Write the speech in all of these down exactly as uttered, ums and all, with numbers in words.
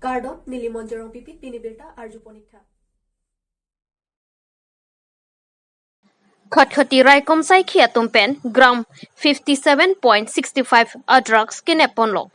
Kardom, neli Monjorong Pipit, pini birta arju ponik tha. Khatkhati raikom saikhi atum pen gram fifty seven point six five a drugs kinep ponlo.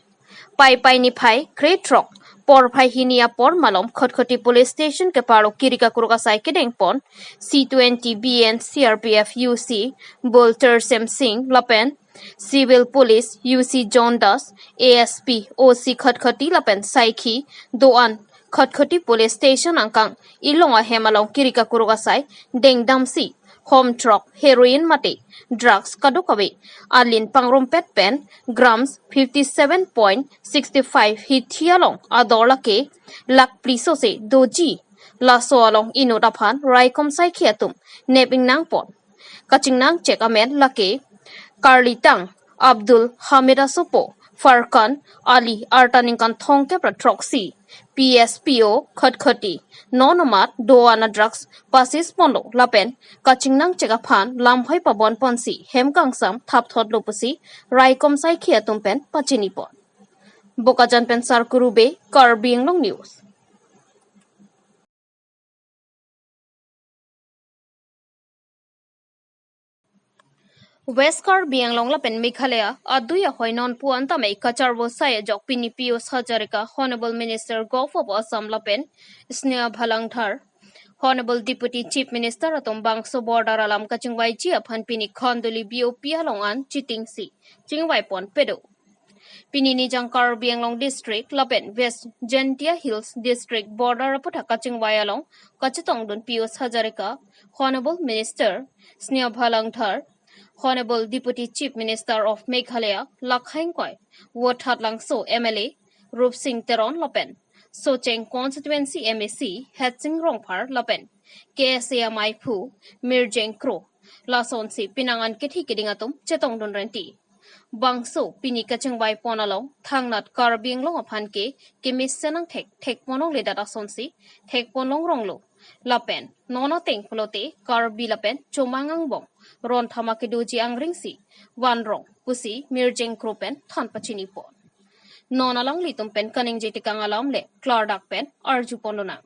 Paipai niphai krethrok porphai hini apor malom Khatkhati police station keparo kiri kakrok asai kedeng pon C twenty B N C R P F U C Bolter Sem Singh lapen Civil Police U C John Das, A S P, O C Khatkhati lapen saikhi do-an Khatkhati police station angkang ilong ahem along kiri kakrok asai dengdamsi hom throk heroin mate drugs kadokave alin pangrumpet pen grams fifty seven point six five hithi along ador lake lakh phli sose doji. Laso along inut aphan raikom saikhi atum nep ingnang pon. Kachingnang chek amen lake karlitang Abdul Hamid asopo Farkan Ali arta ningkan thomkep ra throksi P S P O Khatkhati non amat do-an a drugs pasis ponlo lapen kachingnang chek aphan lamhoi pabon ponsi hem kangsam thapthotlo pusi raikom saikhi atum pen pachini pon. Bokajan pen Sarkuru Bey, Karbi Anglong News. West Karbi Anglong lapen Meghalaya adui ahoi nonpu an tame kacharvo sai ajok pini Pius Hazarika Honorable Minister Govt of Assam lapen Sneha Bhalang Dhar Honorable Deputy Chief Minister atum bangso border alam kachingvaiji aphan pini Khanduli B O P along an chitingsi chingvai ponpe do. Pini nijang Karbi Anglong District lapen West Jaintia Hills District border aputhak kachingvai along kachetongdun Pius Hazarika, Honorable Minister Sneha Bhalang Dhar, Honorable Deputy Chief Minister of Meghalaya, Lakha Ingkoi, Vothatlangso M L A Rupsing Teron lapen Socheng Constituency M A C Hetsing Rongphar lapen K S A amaiphu Mirjeng Kro. Lasonsi penang an kethi keding atum chetongdun renti. Bangso pini kachingvai pon along thangnat Karbi Anglong aphan ke kemesen angthek thek ponlongledet asonsi thek ponlongronglo. Lapen non ateng pulote Karbi lapen chomang angbong ron thama kedoji angringsi vanrong pusi Mirjeng Kro pen than pachini pon. Non alanglitum pen kaningje tekang alam le klardak pen arju pon lonang.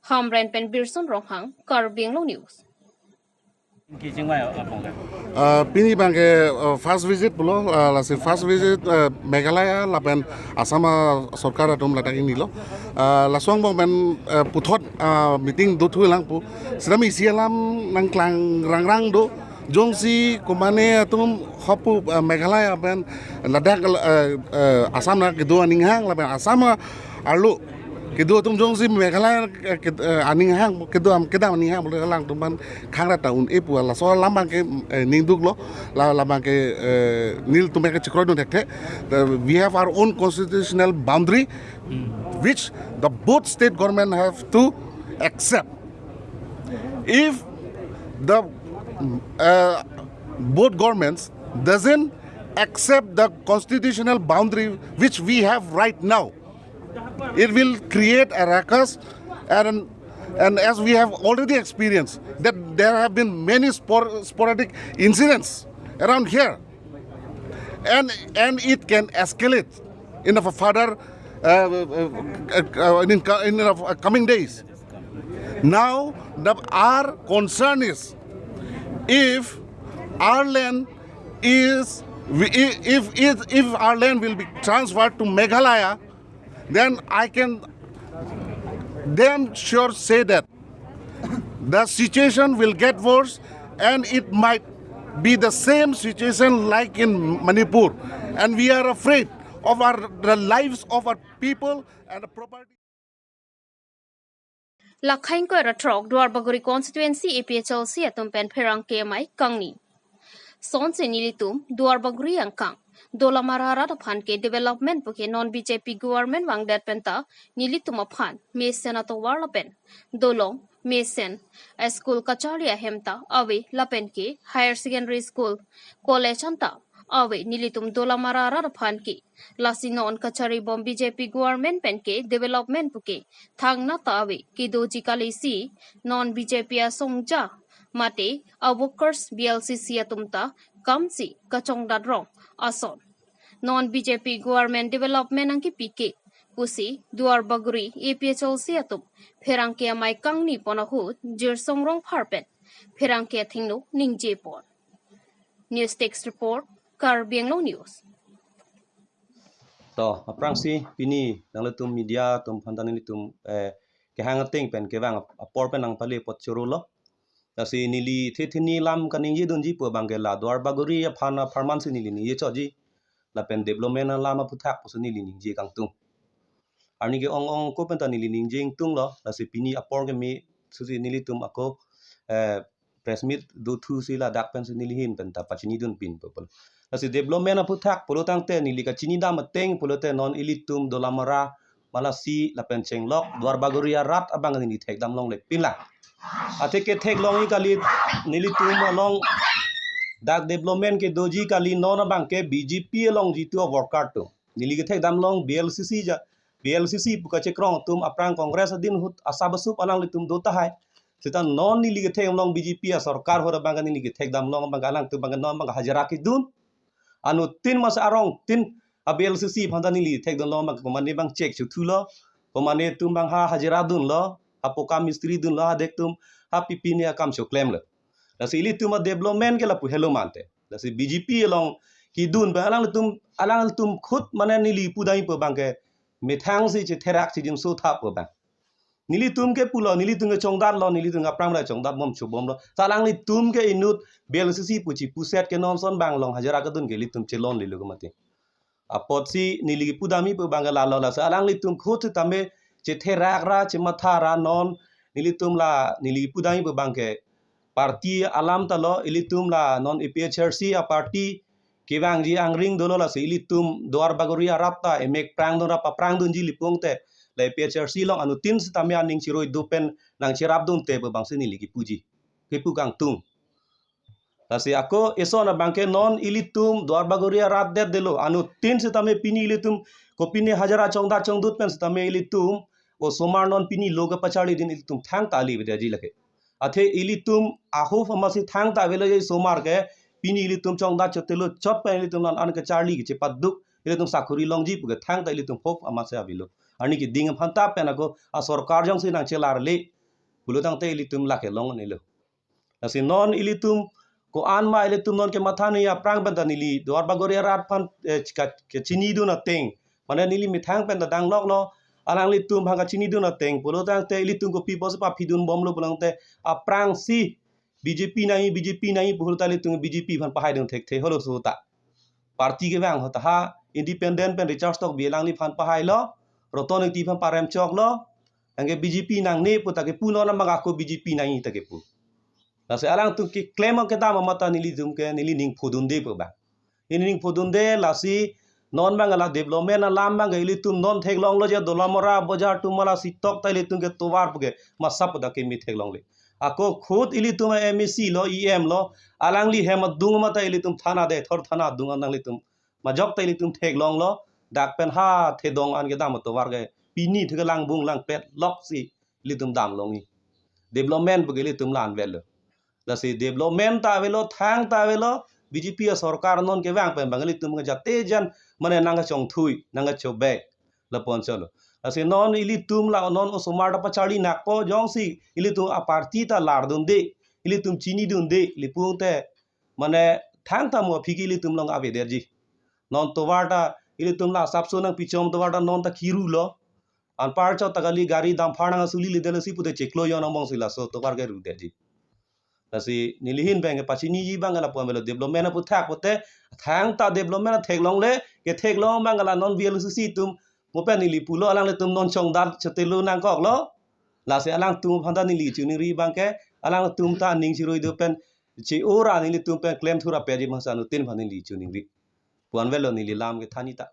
Hamren pen Birson Ronghang, Karbi Anglong News. Kachingvai apong ka? Ah, pini abang ke, ah, first visit pulo, ah, lasi first visit, ah, Meghalaya lapen Assam, ah, sorkar atum ladak ingnilo. Ah, laso angbong pen, ah, puthot, ah, meeting dothulang pu. Sedang isi alam nangklang rangrang do. Jongsi komane atum hopu, ah, Meghalaya pen ladak, ah, ah, Assam na kedo aning hang lapen Assam, ah, arlo kedo atum jongsi Meghalaya, eh, ked-, eh, aning hang kedo am kedam aning hang bole alangtum aphan khangrat ta un-e pu laso alam abang ke, eh, ningduklo, la, la abang ke, eh, nelitum ke chekroidun thekthe. The, we have our own constitutional boundary, which the both state government have to accept. If the, uh, both governments doesn't accept the constitutional boundary which we have right now, it will create a ruckus, and, and as we have already experienced that there have been many spor-, sporadic incidents around here, and, and it can escalate in the further, uh, uh, uh, uh, in, in the coming days. Now, the, our concern is if our land is, if, if, if our land will be transferred to Meghalaya, then I can damn sure say that the situation will get worse, and it might be the same situation like in Manipur. And we are afraid of our, the lives of our people and the property. Lakha ingkoi ra throk Duarbagori constituency A P H L C atum pen pherangke amei kangni. Sonsi nelitum Duarbagori angkang Dolamara arat aphan ke development puke non B J P government vangdet penta nelitum aphan mesen atovar lapen dolong mesen, school kachari ahem ta ave lapen ke higher secondary school, college anta ave. Nelitum Dolamara arat aphan ke lasi non kachari bom B J P government pen ke development puke thangnat ta ave. Kedoji kalisi non B J P asongja mate a workers B L C C atum ta kamsi kachongdat rong ason. Non B J P government development nangkepi ke pusi Duarbagori A P H L C atum pherangke amei kangni pon ahut Jirsong Rongphar pen pherangke athengno ningje pon. News Desk Report, Karbi Anglong News. To, aphrangsi pini nanglitum media atum aphan ta nelitum, eh, kehang ateng pen kevang ap-, apor pen nangpale apot chorolo. Lasi neli the theni alam kaningje dunji pu abangke la Duarbagori aphan apharman si neli ningje chotji. Lapen development alam aphuthak pusi neli ningje kangtung. Arni ke-ong ong ako pen ta neli ningje ingtunglo, lasi pini apor keme susi nelitum ako, eh, press meet dothusi ladak pensi neli ahin pen ta pachini dunpin pupo. Lasi development aphuthak pulo tangte neli kachini dam ateng pulote non ilitum Dolamara, Malasi lapen Chenglok, Duarbagori arat abang neli thekdam longle pinlang. Athe ketheklongji kali nelitum along dak development kedoji kali non abangke B J P along jitu a-worker atum. Neli kethekdam long B L C C ja, B L C C pu kachekrong atum aphrang Congress adin ahut asap asup alanglitum do tahai. Seta non neli kethekdam long B J P asorkar ahut abangke neli kethekdam long abangke alangtum abangke non abangke hajira kedun. Anuttin masa arongtin a-B L C C aphan ta neli thekdam long abangke komane abang check chothulo. Komane atum abang ha hajira dunlo, ha poka mistri dunlo, ha dek atum, ha pipine akam choklemlo. Lasi ilitum a-development ke lapu helo mante. Lasi B J P along kedun abang alanglitum, alanglitum khut mane neli pudai pu abangke methang si chetherak si jimso thap pu abang. Nelitum ke pulo, nelitum ke chongdatlo, nelitum ke aphrang ra chongdat bom chobomlo. Sa alanglitum ke inut B L C C pu chipuset ke non ason abang along hajira kedun ke ilitum chelonlelo ke mati. Apotsi neli pudamji pu abangke lalo, lasi alanglitum khut sitame chetherak ra, chematha ra non nelitum la neli pudamji pu abangke party alam ta lo, ilitum la non A P H L C a-party kevangji angring dolo, lasi ilitum Duarbagori arat ta emek prang dun ra paprang dunji lapu tangte la A P H L C along anuttin sitame aning chiroi do pen nangcherap dunte pu abangsi neli kepuji, kepu kangtung. Lasi ako eson abangke non ilitum Duarbagori arat detdetlo, anuttin sitame pini ilitum kopine hajira chongdat chongdut pen sitame ilitum osomar non pini lo kepacharli din ilitum thangta kali avedetji lake. Athe ilitum a-hope amatsi thangta avelo je osomar ke, pini ilitum chongdat chotelo chot pen ilitum non an kacharli kechepaduk, ilitum sakori longji puke thangta ilitum hope amatsi avelo. Arni keding aphan ta pen ako asorkar jongsi nangchelarle pulo tangte ilitum lake longnelo. Lasi non ilitum ko-an ma ilitum non kematha nangji aphrang pen ta neli Duarbagori arat aphan, eh, ka-, kachini dun ateng, mane neli methang pen ta dangloklo, alanglitum aphan kachini dun ateng pulo tangte ilitum kopi pusi paphi dunbomlo pulo tangte aphrangsi B J P nangji, B J P nangji pu ahut ta ilitum B J P aphan pahai dun thekthe holo so ta. Party kevang ahut ta ha independent pen Richard Tokbi alangliphan pahailo, Roton Engti aphan parem choklo, anke B J P nangne pu ta kepu, non abang ako B J P nangji ta kepu. Lasi alangtum keklem kedam amat ta nelitum ke neli ning phodunde pu abang. Neli ning phodunde, lasi non abang la development alam abang ilitum non theklonglo je Dolamara bojar atum Malasi tok ta ilitum ke tovar puke masap pu ta keme theklongle. Ako khut ilitum M A C lo, E M lo, alangli hem adung amat ta ilitum thana de, thor thana adung an nanglitum majok ta ilitum theklonglo, dak pen ha thedong an kedam atovar ke pini thu ke langbung langpet loksi ilitum damlongji. Development puke ilitum la-an avelo. Lasi development ta avelo, thangta avelo, B J P asorkar non kevang pen abang ilitum ke jate jan mane nangkachongthui, nangkachobek, lapu an cholo. Lasi non ilitum la non osomar ta pacharli nakpo, jongsi ilitum a-party ta lar dunde, ilitum chini dunde lapu tangte mane thangta mo aphi ke ilitum along avedetji. Non tovar ta ilitum la asapso nangpichom tovar ta non ta kirulo. Anparchot ta kali gari dumper nangsulile detlo si pute chiklo jon angbong si laso tovar ke rudetji. Lasi neli ahin abang kepachiniji abang lapu an avelo, development aphuthak pute thangta development theklongle, ketheklong abang la non B L C C atum mo pen neli pulo, alanglitum non chongdat chotelo nangkoklo. Lasi alangtum aphan ta neli choningri abangke alangtum ta ning chiroi do pen che-o ra nelitum pen klem thura peji ma sa anuttin aphan neli choningri. Pu an avelo neli lam kethanji ta.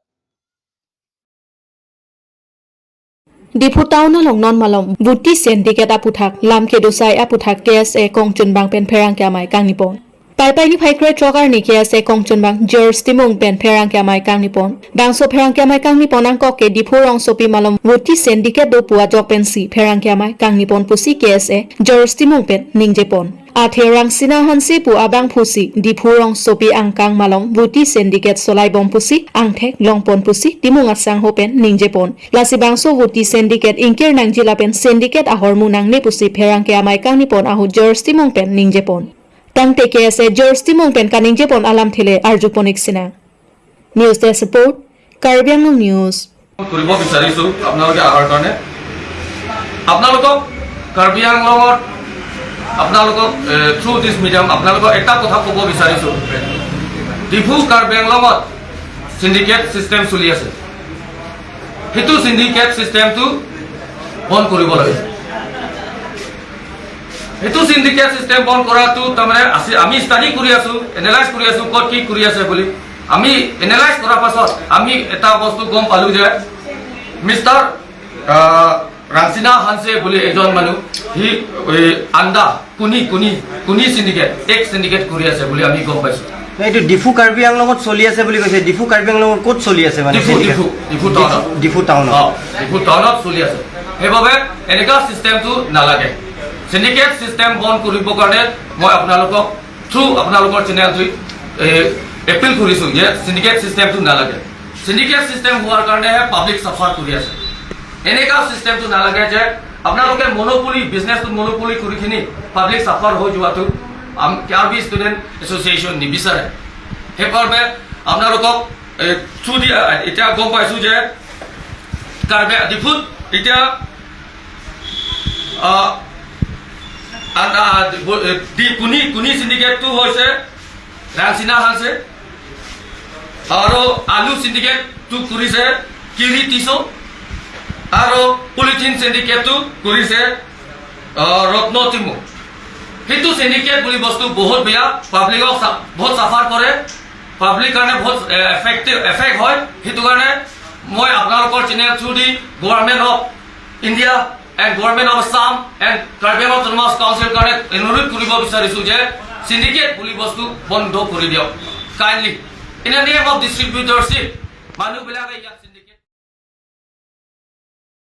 Diphu town along non malom Vote Syndicate aphuthak lam kedosai aphuthak K S A kongchunbang pen pherangke amei kangni pon. Paipai niphai krethrok arni K S A kongchunbang George Timung pen pherangke amei kangni pon. Bangso pherangke amei kangni pon angkok ke Diphu rongsopi malom Vote Syndicate do pu ajok pensi pherangke amei kangni pon pusi K S A George Timung pen ningje pon. Athe Rangsina Hanse pu abangphusi Diphu rongsopi angkang malong Vuti Syndicate cholaibom pusi angthek longpon pusi Timung asangho pen ningjepon. Lasi bangso Vuti Syndicate ingkir nangji lapen Syndicate ahormu nangne pusi pherangke amei kangnipon ahut George Timung pen ningjepon. Tangte K S A George Timung pen kaningjepon alamthe le arjupon-ik sinang. News Desk Report, Karbi Anglong News. কৰিব বিচাৰিছো আপোনালোকে অহাৰ কাৰণে। আপোনালোকক কাৰ্বি আংলঙত আপোনালোকক থ্ৰু দিছ মিডিয়াম আপোনালোকক এটা কথা ক'ব বিচাৰিছো, ডিফু কাৰ্বি আংলঙত চিণ্ডিকেট ছিষ্টেম চলি আছে, সেইটো চিণ্ডিকেট ছিষ্টেমটো বন্ধ কৰিব লাগে। সেইটো চিণ্ডিকেট ছিষ্টেম বন্ধ কৰাটো তাৰমানে আছে, আমি ষ্টাডি কৰি আছো, এনালাইজ কৰি আছো ক'ত কি কৰি আছে বুলি। আমি এনালাইজ কৰাৰ পাছত আমি এটা বস্তু গম পালো যে মিষ্টাৰ আহ, ৰাংচিনা হানছে বুলি এজন মানুহ, সি এই আন্দা কুনি কুনি কুনি চিণ্ডিকেট, এক চিণ্ডিকেট কৰি আছে বুলি আমি গম পাইছো। নাই, এইটো ডিফু কাৰ্বি আংলঙত চলি আছে বুলি কৈছে। ডিফু কাৰ্বি আংলঙত ক'ত চলি আছে মানে ডিফু, চিণ্ডিকেট? ডিফু, ডিফু টাউনত। ডিফু টাউনত। অ, ডিফু টাউনত চলি আছে। সেইবাবে এনেকুৱা ছিষ্টেমটো নালাগে। চিণ্ডিকেট ছিষ্টেম বন্ধ কৰিবৰ কাৰণে মই আপোনালোকক থ্ৰু আপোনালোকৰ চেনেলটোত এ, এপিল কৰিছো যে চিণ্ডিকেট ছিষ্টেমটো নালাগে। চিণ্ডিকেট ছিষ্টেম হোৱাৰ কাৰণেহে পাব্লিক চাফাৰ কৰি আছে। এনেকুৱা ছিষ্টেমটো নালাগে যে আপোনালোকে মনোপলি, বিজনেছটো মনোপলি কৰি কিনি পাব্লিক চাফাৰ হৈ যোৱাটো আম-, কাৰ্বি ষ্টুডেণ্ট এছ'চিয়েশ্যন নিবিচাৰে। সেইবাবে আপোনালোকক এ, থ্ৰু দি, আ, এতিয়া গম পাইছো যে কাৰ্বি ডিফুত এতিয়া আ, আ, আ, ব-, এ, দি কুনি কুনি চিণ্ডিকেটটো হৈছে ৰাংচিনা হানছে আৰু আলু চিণ্ডিকেটটো কৰিছে কিৰি টিছো আৰু পলিথিন চিণ্ডিকেটটো কৰিছে আ, ৰত্ন টিমু। সেইটো চিণ্ডিকেট বুলি বস্তু বহুত বেয়া, পাব্লিকক চা-, বহুত চাফাৰ কৰে, পাব্লিক কাৰণে বহুত এ, এফেক্টিভ, এফেক্ট হয়। সেইটো কাৰণে মই আপোনালোকৰ channel through the government of India and government of Assam and Karbi Anglong autonomous council কাৰণে অনুৰোধ কৰিব বিচাৰিছো যে চিণ্ডিকেট বুলি বস্তু বন্ধ কৰি দিয়ক kindly. In the name of distributorship, মানুহবিলাকে ইয়াত